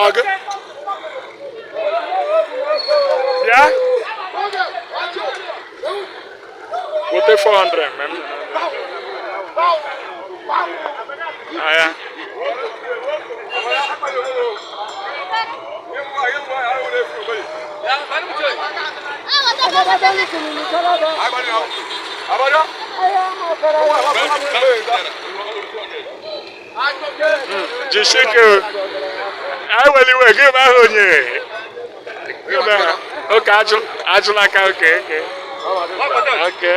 Ọgụ. Bịa. Weta 400 mem. Aya. Jisike o. Anyị were iwe gị bụ aha onye. Gị bụ aha. Oke ajụ ajụla aka oke oke. Oke.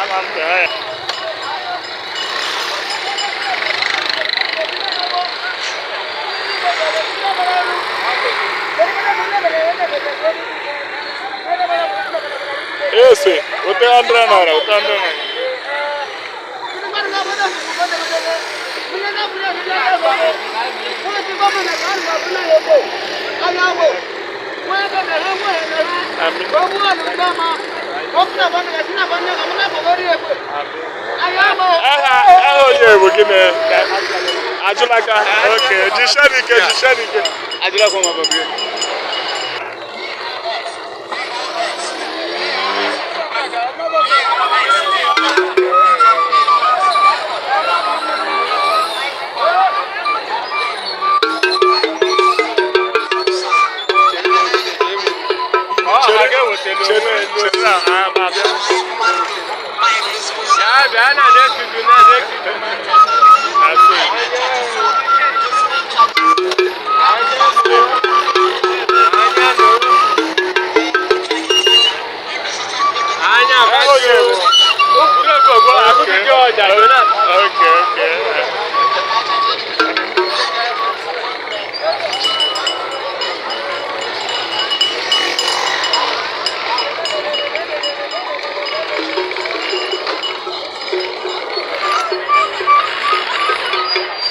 Ama m ka ya. Ese, weta 100 naira, weta 100 naira. Amin. Aha aha onye bụ gịnị? Ajụlaka. Okay, jisie n'ike, jisie n'ike. Chere, chere na ma abịa. Asị. Aha onye bụ? Okay, okay.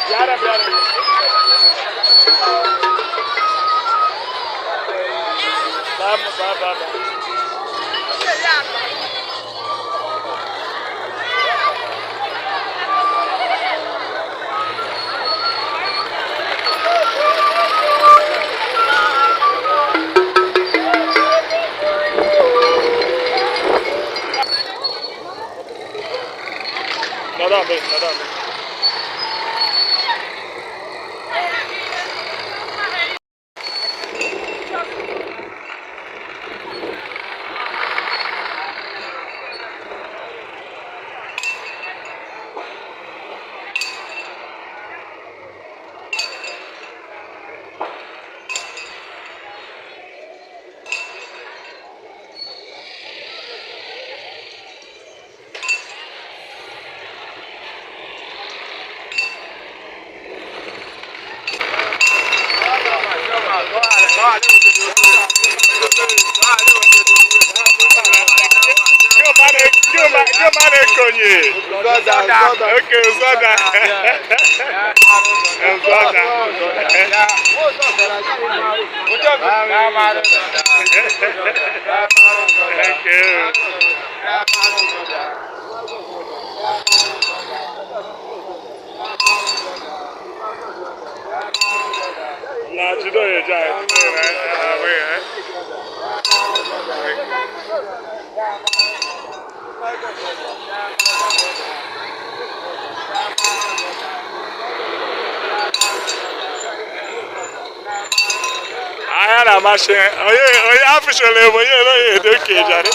Bịara, bịara. Ba, ba, ba, ba. Nọdụ ala, nọdụ ala. Gị ma na-ekonye. Okay, Zoda. Zoda. Okay. Na jido ya jai. Ahịa na-amasị onye onye afụchara ebe onye anaghị edo ka ịjarị.